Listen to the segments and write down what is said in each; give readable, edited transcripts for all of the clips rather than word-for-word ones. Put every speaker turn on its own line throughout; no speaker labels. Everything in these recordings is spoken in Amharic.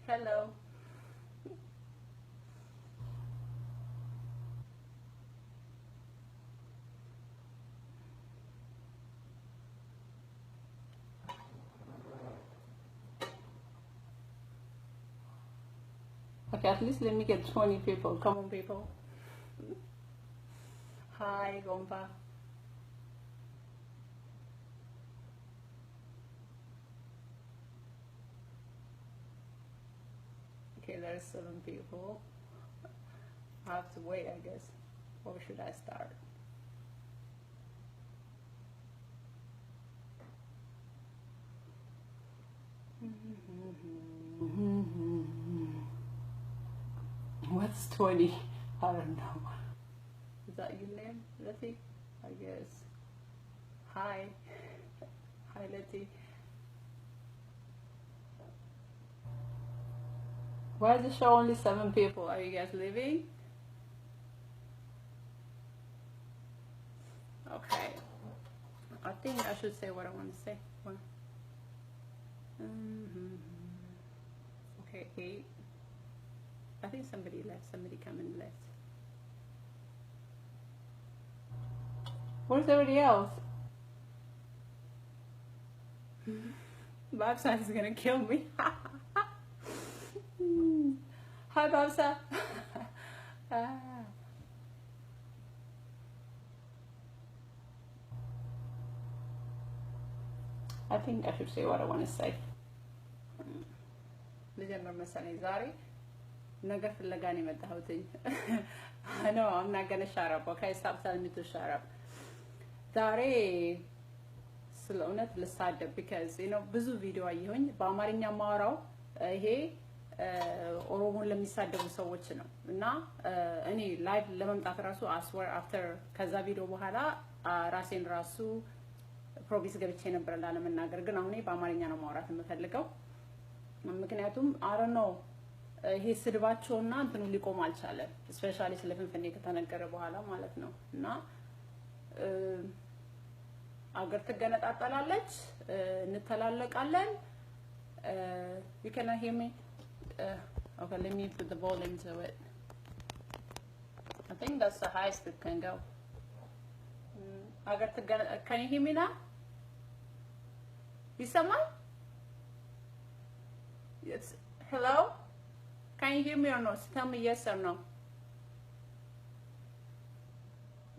Hello. Okay, at least let me get 20 people. Come on, people. Hi, Gompa. Okay, there's 7 people. I have to wait, I guess. Or should I start? What's 20? I don't know. Is that your name, Letty? I guess. Hi. Hi, Letty. Why is the show only 7 people? Are you guys leaving? Okay. I think I should say what I want to say. One. Okay, 8. I think somebody left. Somebody come and left. Where's everybody else? Babsa is gonna kill me. Hi, Babsa. Ah. I think I should say what I want to say. ልጀምር መሰለኝ ዛሬ ነገር ፍለጋ ነው የመጣሁትኝ። I know I'm not gonna shut up. Okay, stop telling me to shut up. ዛሬ ስለ እውነት ልሳደብ because you know ብዙ ቪዲዮ አየሁኝ በአማርኛ ማወራው ይሄ ኦሮሞን ለሚሳደቡ ሰዎች ነው እና እኔ live ለመምጣት ራሱ I swear after ከዛ ቪዲዮ በኋላ ራሴን ራሱ promise ገብቼ ነበር ላለመናገር፣ ግን አሁን በአማርኛ ነው ማውራት የምፈልገው። ምክንያቱም I don't know ይሄ ስድባቸውና እንትኑ ሊቆም አልቻለም። Especially ስለ ፍንፍኔ ከተነገረ በኋላ ማለት ነው። እና አገር ትገነጣጠላለች፣ እንተላለቃለን። You cannot hear me? Okay, let me put the volume to it. I think that's the highest it can go. አገር ትገነ Can you hear me now? ይሰማል? Yes. Hello? Can you hear me or not? Tell me yes or no.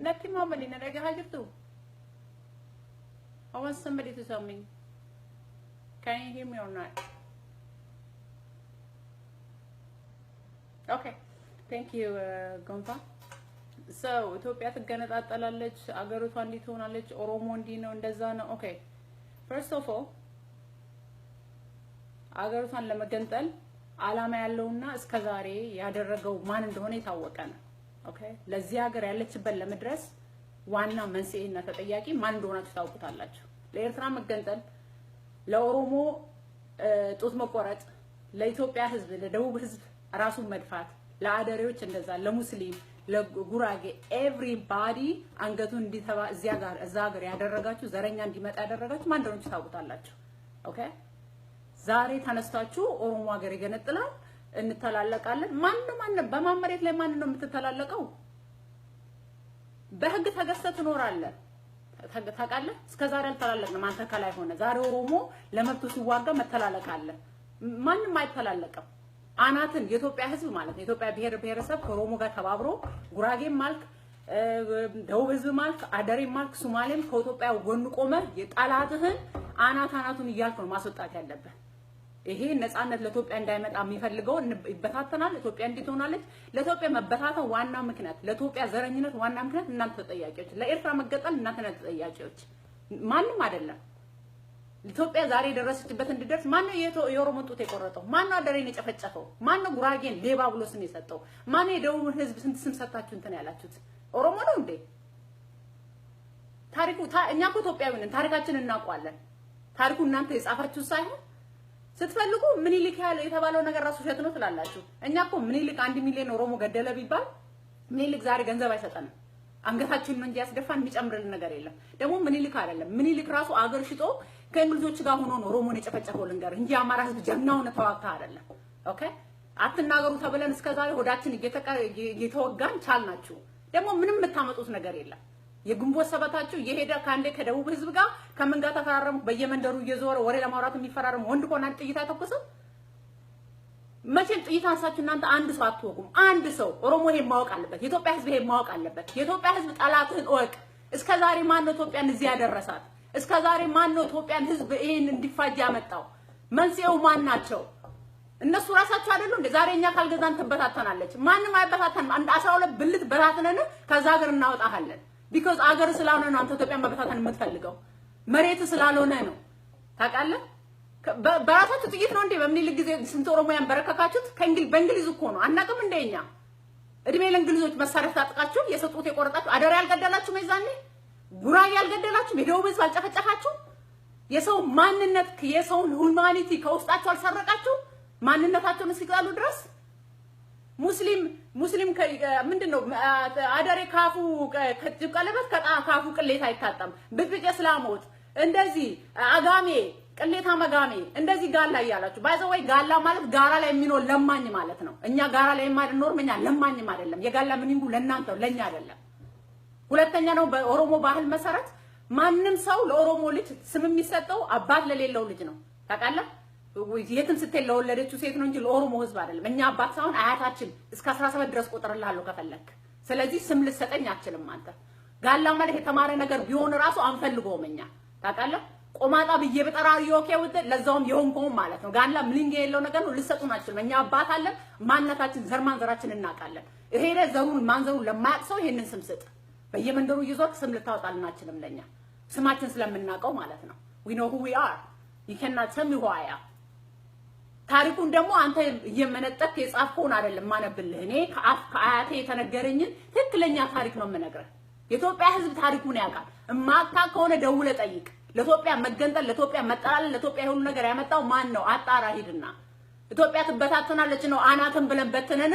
Natti mamali na dhagahaa jirtu? I want somebody to tell me. Can you hear me or not? Okay. Thank you, Gonfa. So, ኢትዮጵያ ትገነጣጠላለች፣ አገሪቷ እንዲህ ትሆናለች፣ ኦሮሞ እንዲህ ነው፣ እንደዛ ነው። Okay, first of all አገሪቷን ለመገንጠል አላማ ያለውና እስከ ዛሬ ያደረገው ማን እንደሆነ የታወቀ ነው። Okay, ለዚህ ሀገር ያለችበት ለመድረስ ዋና መንስኤና ተጠያቂ ማን እንደሆናችሁ ታውቁታላችሁ። ለኤርትራ መገንጠል፣ ለኦሮሞ ጡት መቆረጥ፣ ለኢትዮጵያ ሕዝብ፣ ለደቡብ ሕዝብ ራሱን መድፋት፣ ለአደሬዎች እንደዛ፣ ለሙስሊም፣ ለጉራጌ everybody አንገቱን እንዲተባ እዚያ ጋር እዛ ሀገር ያደረጋችሁ ዘረኛ እንዲመጣ ያደረጋችሁ ማን እንደሆናችሁ ታውቁታላችሁ። Okay, ዛሬ ተነስታችሁ ኦሮሞ ሀገር ይገነጥላል፣ እንተላለቃለን። ማን ማን በማን መሬት ላይ ማን ነው የምትተላለቀው? በህግ ተገዝተህ ትኖራለህ። ታውቃለህ። እስከ ዛሬ አልተላለቅንም። አንተ ከላይ ሆነ ዛሬ ኦሮሞ ለመብቱ ሲዋጋ መተላለቅ አለ። ማንም አይተላለቅም። አናትን የኢትዮጵያ ህዝብ ማለት ነው። የኢትዮጵያ ብሔር ብሔረሰብ ከኦሮሞ ጋር ተባብሮ ጉራጌም ማልክ፣ ደቡብ ህዝብ ማልክ፣ አደሬም ማልክ፣ ሱማሌም ከኢትዮጵያ ጎን ቆመ የጠላትህን አናት አናቱን እያልክ ነው ማስወጣት ያለብህ። ይሄ ነፃነት ለኢትዮጵያ እንዳይመጣ የሚፈልገው ይበታተናል። ኢትዮጵያ እንዲህ ትሆናለች። ለኢትዮጵያ መበታተን ዋና ምክንያት፣ ለኢትዮጵያ ዘረኝነት ዋና ምክንያት እናንተ ተጠያቂዎች፣ ለኤርትራ መገንጠል እናንተ ተጠያቂዎች፣ ማንም አይደለም። ኢትዮጵያ ዛሬ የደረሰችበት እንድደርስ ማነው የኦሮሞን ጡት የቆረጠው? ማነው አደሬን የጨፈጨፈው? ማነው ጉራጌን ሌባ ብሎ ስም የሰጠው? ማነው የደቡብን ህዝብ ስንት ስም ሰጥታችሁ እንትን ያላችሁት? ኦሮሞ ነው እንዴ? ታሪኩ እኛ እኮ ኢትዮጵያዊ ነን፣ ታሪካችንን እናውቀዋለን። ታሪኩ እናንተ የጻፋችሁ ሳይሆን ስትፈልጉ ምኒልክ ያለ የተባለው ነገር ራሱ ውሸት ነው ትላላችሁ። እኛ እኮ ምኒልክ 1 ሚሊዮን ኦሮሞ ገደለ ቢባል ምኒልክ ዛሬ ገንዘብ አይሰጠንም። አንገታችንን ነው እንጂ ያስደፋን የሚጨምርልን ነገር የለም። ደግሞ ምኒልክ አይደለም፣ ምኒልክ ራሱ አገር ሽጦ ከእንግሊዞች ጋር ሆኖ ነው ኦሮሞን የጨፈጨፈው ልንገር እንጂ የአማራ ህዝብ ጀግና ሆነ ተዋግታ አይደለም። Okay፣ አትናገሩ ተብለን እስከዛሬ ሆዳችን እየተወጋን ቻልናችሁ። ደግሞ ምንም የምታመጡት ነገር የለም። የግንቦት ሰባታችሁ የሄደ ከአንዴ ከደቡብ ህዝብ ጋር ከምን ጋር ተፈራረሙ? በየመንደሩ እየዞረ ወሬ ለማውራት የሚፈራረሙ ወንድ ከሆነ አንድ ጥይት አይተኩስም። መቼም ጥይት አንሳችሁ እናንተ አንድ ሰው አትወጉም። አንድ ሰው ኦሮሞ ይሄን ማወቅ አለበት። የኢትዮጵያ ህዝብ ይሄን ማወቅ አለበት። የኢትዮጵያ ህዝብ ጠላትህን እወቅ። እስከ ዛሬ ማን ነው ኢትዮጵያን እዚህ ያደረሳት? እስከ ዛሬ ማን ነው ኢትዮጵያን ህዝብ ይሄን እንዲፋጅ ያመጣው? መንስኤው ማን ናቸው? እነሱ ራሳቸው አይደሉ እንዴ? ዛሬ እኛ ካልገዛን ትበታተናለች። ማንም አይበታተንም። አንድ 12 ብልት በታትነን ከዛ ሀገር እናወጣሃለን። Because አገር ስላልሆነ ነው አንተ ኢትዮጵያን መበታተን የምትፈልገው። መሬት ስላልሆነ ነው። ታውቃለህ? በራሳችሁ ጥይት ነው እንዴ በምኒልክ ጊዜ ስንት ኦሮሞ ያንበረከካችሁት? በእንግሊዝ እኮ ነው። አናውቅም እንደ እኛ እድሜ ለእንግሊዞች መሳሪያ ታጥቃችሁ የሰው ጡት የቆረጣችሁ፣ አደራ ያልገደላችሁ፣ የዛኔ ጉራጌ ያልገደላችሁ፣ የደቡብ ህዝብ አልጨፈጨፋችሁ፣ የሰው ማንነት የሰውን humanity ከውስጣችሁ አልሰረቃችሁ ማንነታቸውን እስኪጣሉ ድረስ። ሙስሊም ሙስሊም ምንድን ነው፣ አደሬ ካፉ ቀለበት ካፉ ቅሌት አይታጣም። ብጥብጥ እስላሞት እንደዚህ አጋሜ ቅሌታም አጋሜ እንደዚህ ጋላ እያላችሁ፣ by the way ጋላ ማለት ጋራ ላይ የሚኖር ለማኝ ማለት ነው። እኛ ጋራ ላይ የማንኖርም፣ እኛ ለማኝም አይደለም። የጋላ meaning ኡ ለእናንተ ነው፣ ለእኛ አይደለም። ሁለተኛ ነው፣ በኦሮሞ ባህል መሰረት ማንም ሰው ለኦሮሞ ልጅ ስም የሚሰጠው አባት ለሌለው ልጅ ነው። ታውቃለህ? የትም ስትሄድ ለወለደችው ሴት ነው እንጂ ለኦሮሞ ሕዝብ አይደለም። እኛ አባት ሳይሆን አያታችን እስከ 17 ድረስ ቆጥርልሃለሁ ከፈለክ። ስለዚህ ስም ልሰጠኝ አትችልም አንተ። ጋላ ማለት የተማረ ነገር ቢሆን ራሱ አንፈልገውም እኛ፣ ታውቃለህ? ቆማጣ ብዬ ብጠራ okay ውድ ለዛውም የሆንከውም ማለት ነው። ጋላ meaning የሌለው ነገር ነው። ልሰጡን አትችልም። እኛ አባት አለን። ማንነታችን ዘር ማንዘራችን እናውቃለን። ይሄ ዘሩን ማንዘሩን ለማያውቅ ሰው ይሄንን ስም ስጥ። በየመንደሩ እየዞርክ ስም ልታወጣልን አትችልም። ለኛ ስማችን ስለምናውቀው ማለት ነው። We know who we are. You cannot tell me who I am. ታሪኩን ደግሞ አንተ እየመነጠክ የጻፍከውን አይደለም ማነብልህ። እኔ ከአፍ ከአያቴ የተነገረኝን ትክክለኛ ታሪክ ነው የምነግርህ። የኢትዮጵያ ሕዝብ ታሪኩን ያውቃል። እማታውቅ ከሆነ ደውለህ ጠይቅ። ለኢትዮጵያ መገንጠል፣ ለኢትዮጵያ መጠላለል፣ ለኢትዮጵያ የሁሉ ነገር ያመጣው ማን ነው? አጣራ ሂድና። ኢትዮጵያ ትበታተናለች ነው፣ አናትን ብለን በትነን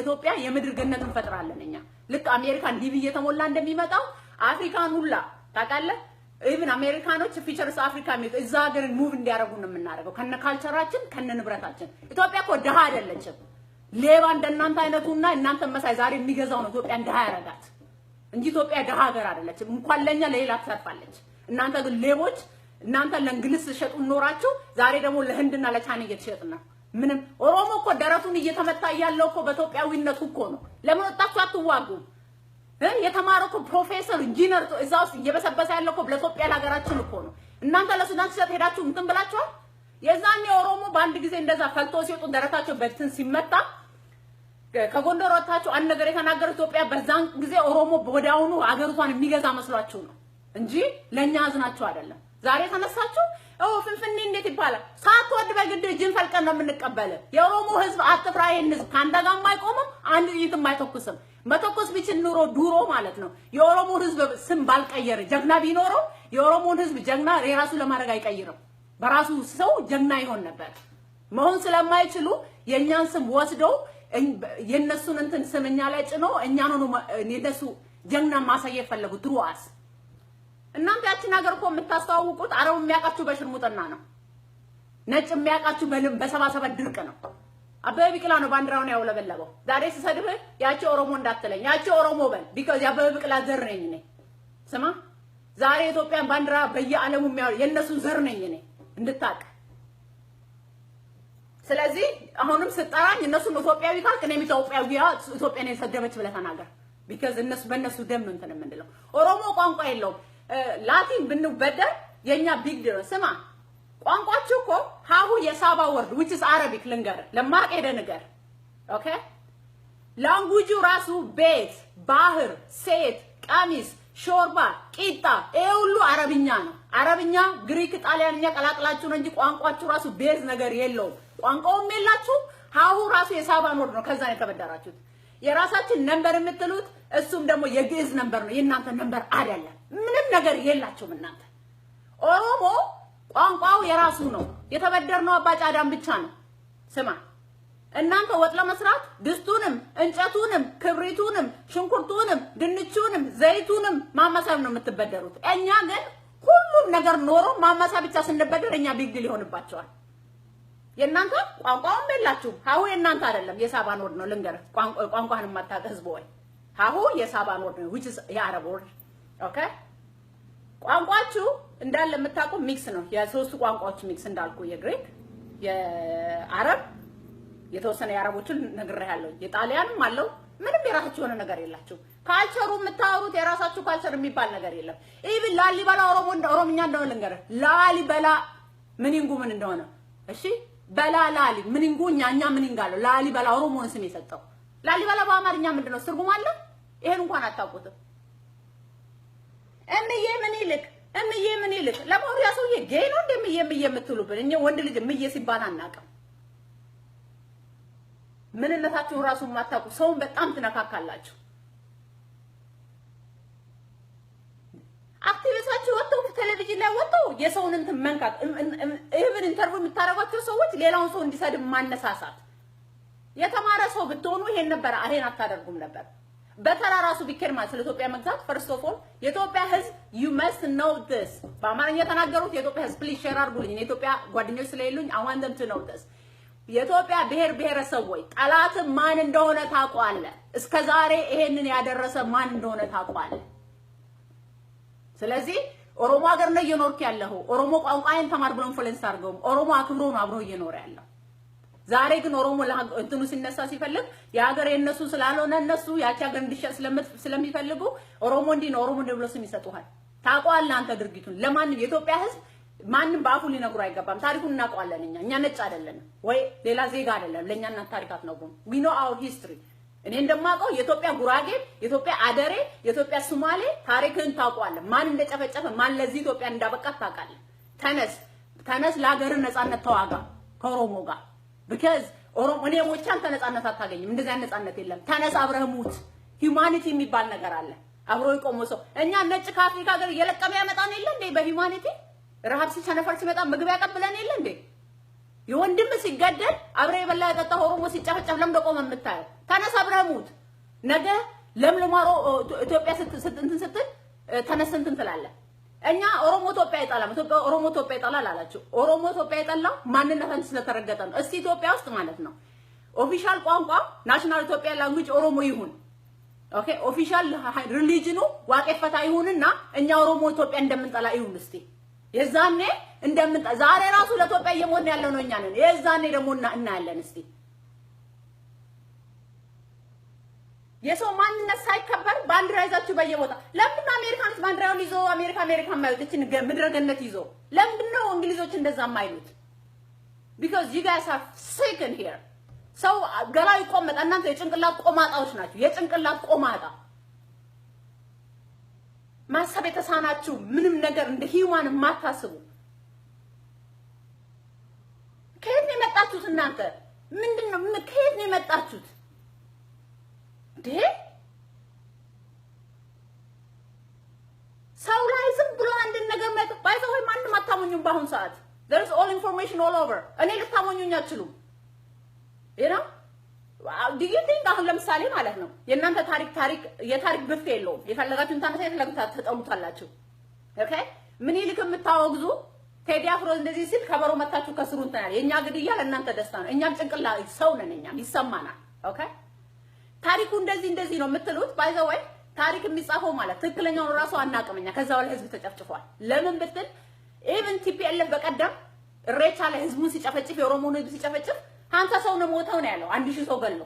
ኢትዮጵያ የምድር ገነት እንፈጥራለን እኛ። ልክ አሜሪካን DV እየተሞላ እንደሚመጣው አፍሪካን ሁላ፣ ታውቃለህ። Even አሜሪካኖች features አፍሪካ የሚሉት እዛ ሀገርን move እንዲያደርጉ ነው የምናደርገው ከነ culture ኣችን ከነ ንብረታችን። ኢትዮጵያ እኮ ድሃ አይደለችም። ሌባ እንደናንተ አይነቱና እናንተ መሳይ ዛሬ የሚገዛው ነው ኢትዮጵያን ድሃ ያረጋት እንጂ ኢትዮጵያ ድሃ ሀገር አይደለችም። እንኳን ለኛ ለሌላ ትተርፋለች። እናንተ ግን ሌቦች፣ እናንተ ለእንግሊዝ ስትሸጡ ኖራችሁ ዛሬ ደግሞ ለህንድና ለቻይና እየተሸጥን ነው። ምንም ኦሮሞ እኮ ደረቱን እየተመታ እያለው እኮ በኢትዮጵያዊነቱ እኮ ነው። ለምን ወጣችሁ አትዋጉም? የተማረ እኮ ፕሮፌሰር፣ ኢንጂነር እዛ ውስጥ እየበሰበሰ ያለው እኮ ለኢትዮጵያ ለሀገራችን እኮ ነው። እናንተ ለሱዳን ሲሰጥ ሄዳችሁ እንትን ብላችኋል። የዛኔ ኦሮሞ በአንድ ጊዜ እንደዛ ፈልቶ ሲወጡ ደረታቸው በትን ሲመታ ከጎንደር ወጥታችሁ አንድ ነገር የተናገሩ ኢትዮጵያ በዛን ጊዜ ኦሮሞ ወዲያውኑ አገሪቷን የሚገዛ መስሏችሁ ነው እንጂ ለእኛ አዝናችሁ አይደለም። ዛሬ ተነሳችሁ ኦ ፍንፍኔ እንዴት ይባላል? ሳትወድ በግድ እጅን ፈልቀን ነው የምንቀበል። የኦሮሞ ህዝብ አትፍራ። ይሄን ህዝብ ከአንተ ጋርም አይቆምም፣ አንድ ጥይትም አይተኩስም። መተኮስ ቢችል ኑሮ ድሮ ማለት ነው የኦሮሞ ህዝብ ስም ባልቀየረ፣ ጀግና ቢኖረው የኦሮሞን ህዝብ ጀግና የራሱ ለማድረግ አይቀይርም። በራሱ ሰው ጀግና ይሆን ነበር። መሆን ስለማይችሉ የእኛን ስም ወስደው የእነሱን እንትን ስም እኛ ላይ ጭኖ እኛን ሆኖ የእነሱ ጀግና ማሳየት ፈለጉ። Through us እናንተ ያችን ሀገር እኮ የምታስተዋውቁት አረቡ የሚያውቃችሁ በሽርሙጥና ነው። ነጭ የሚያውቃችሁ በልም በ77 ድርቅ ነው። አበበ ቢቂላ ነው ባንዲራውን ያውለበለበው። ዛሬ ስሰድብህ ያቺ ኦሮሞ እንዳትለኝ፣ ያቺ ኦሮሞ በል፣ because የአበበ ቢቂላ ዘር ነኝ እኔ። ስማ፣ ዛሬ የኢትዮጵያን ባንዲራ በየዓለሙ የሚያው የእነሱ ዘር ነኝ እኔ እንድታቅ። ስለዚህ አሁንም ስጠራኝ እነሱን ኢትዮጵያዊ ካልክ እኔም ኢትዮጵያዊ፣ ኢትዮጵያን የሰደበች ብለህ ተናገር። Because እነሱ በእነሱ ደም ነው እንትን የምንለው። ኦሮሞ ቋንቋ የለውም። ላቲን ብንበደር የኛ big deal ነው። ስማ፣ ቋንቋችሁ እኮ ሀሁ የሳባ word which is Arabic፣ ልንገር ለማቅ ሄደ ንገር። Okay፣ language ኡ ራሱ ቤት፣ ባህር፣ ሴት፣ ቀሚስ፣ ሾርባ፣ ቂጣ፣ ይሄ ሁሉ አረብኛ ነው። አረብኛ፣ ግሪክ፣ ጣሊያንኛ ቀላቅላችሁ ነው እንጂ ቋንቋችሁ ራሱ base ነገር የለውም። ቋንቋውም የላችሁ። ሀሁ ራሱ የሳባን word ነው። ከዛ ነው የተበደራችሁት። የራሳችን number የምትሉት እሱም ደግሞ የግዕዝ number ነው፣ የእናንተ number አይደለም። ምንም ነገር የላችሁም እናንተ። ኦሮሞ ቋንቋው የራሱ ነው። የተበደርነው አባ ጫዳን ብቻ ነው። ስማ፣ እናንተ ወጥ ለመስራት ድስቱንም፣ እንጨቱንም፣ ክብሪቱንም፣ ሽንኩርቱንም፣ ድንቹንም፣ ዘይቱንም ማማሰያ ነው የምትበደሩት። እኛ ግን ሁሉም ነገር ኖሮ ማማሰያ ብቻ ስንበደር እኛ big deal ይሆንባቸዋል። የእናንተ ቋንቋውም የላችሁም። ሀሁ የእናንተ አይደለም፣ የሳባን word ነው። ልንገርህ፣ ቋንቋህን የማታውቅ ህዝብ ወይ ሀሁ የሳባን word ነው፣ which is የአረብ word፣ okay። ቋንቋችሁ እንዳለ የምታውቁ mix ነው። የሶስቱ ቋንቋዎች mix እንዳልኩ የግሪክ፣ የአረብ፣ የተወሰነ የአረቦችን ነግሬሃለሁ። የጣሊያንም አለው። ምንም የራሳችሁ የሆነ ነገር የላችሁ። Culture ኡ የምታወሩት የራሳችሁ culture የሚባል ነገር የለም። Even ላሊበላ ኦሮሞ ኦሮምኛ እንደሆነ ልንገርህ። ላሊበላ meaning ኡ ምን እንደሆነ፣ እሺ፣ በላ ላሊ meaning ኡ እኛ meaning አለው። ላሊበላ ኦሮሞን ስም የሰጠው ላሊበላ በአማርኛ ምንድን ነው? ትርጉም አለ? ይሄን እንኳን አታውቁትም። እምዬ ምኒልክ፣ እምዬ ምኒልክ፣ ለመሆኑ ያ ሰውዬ gay ነው እንደ እምዬ እምዬ የምትሉብን? እኛ ወንድ ልጅ እምዬ ሲባል አናውቅም። ምንነታችሁን ራሱ የማታውቁ ሰውን በጣም ትነካካላችሁ። አክቲቪስታችሁ ወጥተው ቴሌቪዥን ላይ ወጥተው የሰውን እንትን መንካት፣ even interview የምታደርጓቸው ሰዎች ሌላውን ሰው እንዲሰድብ ማነሳሳት። የተማረ ሰው ብትሆኑ ይሄን ነበር ይሄን አታደርጉም ነበር። በተራ ራሱ ቢኬድ ማለት ስለ ኢትዮጵያ መግዛት፣ first of all የኢትዮጵያ ሕዝብ፣ you must know this፣ በአማርኛ የተናገሩት የኢትዮጵያ ሕዝብ please share አድርጉልኝ። የኢትዮጵያ ጓደኞች ስለሌሉኝ I want them to know this። የኢትዮጵያ ብሔር ብሔረሰብ ወይ ጠላት ማን እንደሆነ ታውቀዋለህ። እስከ ዛሬ ይሄንን ያደረሰ ማን እንደሆነ ታውቀዋለህ። ስለዚህ ኦሮሞ ሀገር ነው እየኖርክ ያለኸው። ኦሮሞ ቋንቋዬን ተማር ብሎ influence አድርገውም ኦሮሞ አክብሮ ነው አብሮ እየኖረ ያለው። ዛሬ ግን ኦሮሞ እንትኑ ሲነሳ ሲፈልግ የሀገር የእነሱ ስላልሆነ እነሱ ያቺ ሀገር እንዲሸጥ ስለሚፈልጉ ኦሮሞ እንዲህ ነው፣ ኦሮሞ እንዲህ ብሎ ስም ይሰጡሃል። ታውቀዋለህ አንተ ድርጊቱን። ለማንም የኢትዮጵያ ሕዝብ ማንም በአፉ ሊነግሩ አይገባም። ታሪኩን እናውቀዋለን። እኛ ነጭ አይደለንም ወይ ሌላ ዜጋ አይደለም። ለእኛ እናንተ ታሪክ አትነግሩም። We know our history። እኔ እንደማውቀው የኢትዮጵያ ጉራጌ፣ የኢትዮጵያ አደሬ፣ የኢትዮጵያ ሶማሌ ታሪክህን ታውቀዋለህ። ማን እንደጨፈጨፈ፣ ማን ለዚህ ኢትዮጵያ እንዳበቃት ታውቃለህ። ተነስ፣ ተነስ፣ ለሀገርህ ነፃነት ተዋጋ ከኦሮሞ ጋር፣ because ኦሮሞ እኔ ሞቼ አንተ ነፃነት አታገኝም። እንደዚህ አይነት ነፃነት የለም። ተነስ፣ አብረህ ሙት። Humanity የሚባል ነገር አለ። አብሮ የቆመ ሰው እኛ ነጭ ከአፍሪካ ሀገር እየለቀመ ያመጣን የለ እንዴ? በ humanity ረሃብ ሲቸነፈር ሲመጣ ምግብ ያቀብለን የለ እንዴ? የወንድም ሲገደል አብረ የበላ የጠጣ ኦሮሞ ሲጨፈጨፍ ለምን ቆመ የምታየው? ተነስ፣ አብረህ ሙት። ነገ ለምልሟ ኢትዮጵያ እንትን ስትል ተነስ እንትን ትላለህ። እኛ ኦሮሞ ኢትዮጵያ አይጠላም። ኢትዮጵያ ኦሮሞ ኢትዮጵያ ይጠላል አላችሁ። ኦሮሞ ኢትዮጵያ የጠላው ማንነታችን ስለተረገጠ ነው። እስቲ ኢትዮጵያ ውስጥ ማለት ነው official ቋንቋ national ኢትዮጵያ language ኦሮሞ ይሁን፣ okay፣ official religion ኑ ዋቄፈታ ይሁንና እኛ ኦሮሞ ኢትዮጵያ እንደምንጠላ ይሁን እስቲ የዛኔ እንደምንጠ ዛሬ ራሱ ለኢትዮጵያ እየሞትን ያለው ነው እኛ ነን። የዛኔ ደግሞ እናያለን እስቲ። የሰው ማንነት ሳይከበር ባንዲራ ይዛችሁ በየቦታ ለምንድን ነው አሜሪካኖች ባንዲራውን ይዞ አሜሪካ አሜሪካ የማይሉት? እችን ምድረ ገነት ይዞ ለምንድን ነው እንግሊዞች እንደዛ የማይሉት? Because you guys are sick in here። ሰው ገላው ይቆመጣ። እናንተ የጭንቅላት ቆማጣዎች ናችሁ። የጭንቅላት ቆማጣ፣ ማሰብ የተሳናችሁ፣ ምንም ነገር እንደ human የማታስቡ፣ ከየት ነው የመጣችሁት እናንተ? ምንድን ነው? ከየት ነው የመጣችሁት? እንዴ፣ ሰው ላይ ዝም ብሎ አንድን ነገር መጥ by the way ማንም አታሞኙም። በአሁን ሰዓት there is all information all over። እኔ ልታሞኙኝ አትችሉም። Do you think አሁን ለምሳሌ ማለት ነው የእናንተ ታሪክ የታሪክ ብፌ የለውም። የፈለጋችሁን ታነሳ የፈለጋችሁን ትጠሉታላችሁ። Okay፣ ምኒልክ የምታወግዙ ቴዲ አፍሮ እንደዚህ ሲል ከበሮ መታችሁ ከስሩ እንትን አለ። የእኛ ግድያ ለእናንተ ደስታ ነው። እኛም ጭንቅላ ሰው ነን፣ እኛም ይሰማናል። Okay፣ ታሪኩ እንደዚህ እንደዚህ ነው የምትሉት፣ by the way ታሪክ የሚጻፈው ማለት ትክክለኛውን ራሱ አናውቅም እኛ። ከዛ በላይ ህዝብ ተጨፍጭፏል። ለምን ብትል even TPLF በቀደም እሬቻ ላይ ህዝቡን ሲጨፈጭፍ፣ የኦሮሞን ህዝብ ሲጨፈጭፍ 50 ሰው ነው ሞተው ነው ያለው። 1000 ሰው ገሎ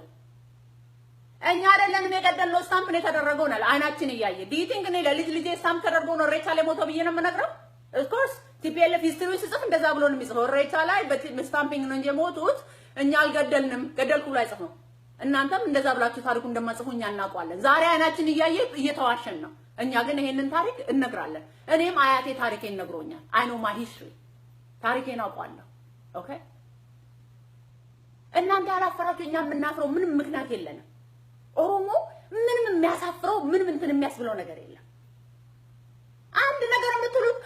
እኛ አይደለንም የገደልነው፣ stamp ነው የተደረገው ነው አይናችን እያየ። Do you think እኔ ለልጅ ልጄ stamp ተደርጎ ነው እሬቻ ላይ ሞተው ብዬ ነው የምነግረው? Of course TPLF history ሲጽፍ እንደዛ ብሎ ነው የሚጽፈው። እሬቻ ላይ በ stamping ነው እንጂ የሞቱት እኛ አልገደልንም፣ ገደልኩ ብሎ አይጽፍም። እናንተም እንደዛ ብላችሁ ታሪኩ እንደማጽፉ እኛ እናውቀዋለን። ዛሬ አይናችን እያየ እየተዋሸን ነው። እኛ ግን ይሄንን ታሪክ እነግራለን። እኔም አያቴ ታሪኬን ነግሮኛል። I know my history፣ ታሪኬን አውቃለሁ። Okay፣ እናንተ ያላፈራችሁ እኛ የምናፍረው ምንም ምክንያት የለንም። ኦሮሞ ምንም የሚያሳፍረው፣ ምንም እንትን የሚያስብለው ነገር የለም። አንድ ነገር የምትሉት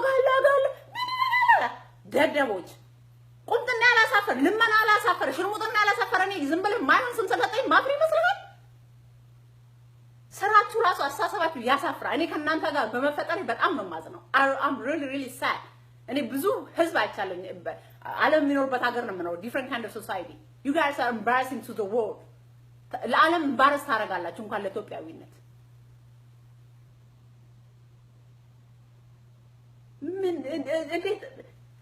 ጋላ ጋላ ደደቦች፣ ቁምጥና ያላሳፈር፣ ልመና ያላሳፈር፣ ሽርሙጥና ያላሳፈረ እኔ ዝም ብለህ ማይሆን ስም ስለሰጠኝ ማፍር ይመስልሃል? ስራችሁ ራሱ አስተሳሰባችሁ ያሳፍራል። እኔ ከእናንተ ጋር በመፈጠሬ በጣም ነው የማዝነው። I'm really, really sad። እኔ ብዙ ህዝብ አይቻለሁ። ዓለም የሚኖርበት ሀገር ነው የምኖረው። Different kind of society. You guys are embarrassing to the world። ለዓለም embarrass ታደርጋላችሁ እንኳን ለኢትዮጵያዊነት። ምን እንዴት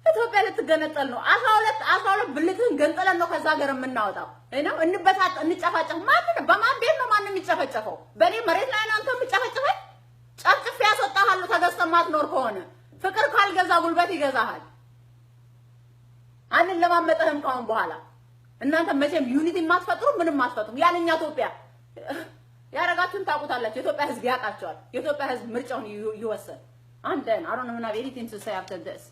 ኢትዮጵያ ልትገነጠል ነው? 12 12 ብልትህን ገንጥለን ነው ከዛ ሀገር የምናወጣው ነው። እንበታት እንጨፋጨፍ። ማንን በማን ቤት ነው ማንም የሚጨፈጨፈው? በእኔ መሬት ላይ ነው አንተ የምጨፈጭፈኝ? ጨፍጭፌ ያስወጣሃለሁ። ተገዝተህ ማትኖር ከሆነ ፍቅር ካልገዛ ጉልበት ይገዛሃል። አንለማመጥህም ካሁን በኋላ። እናንተ መቼም unity የማትፈጥሩ ምንም አትፈጥሩም። ያለኛ ኢትዮጵያ ያረጋችሁን ታውቁታላችሁ። የኢትዮጵያ ሕዝብ ያውቃቸዋል። የኢትዮጵያ ሕዝብ ምርጫውን ይወሰን። I'm done. I don't even have anything to say after this.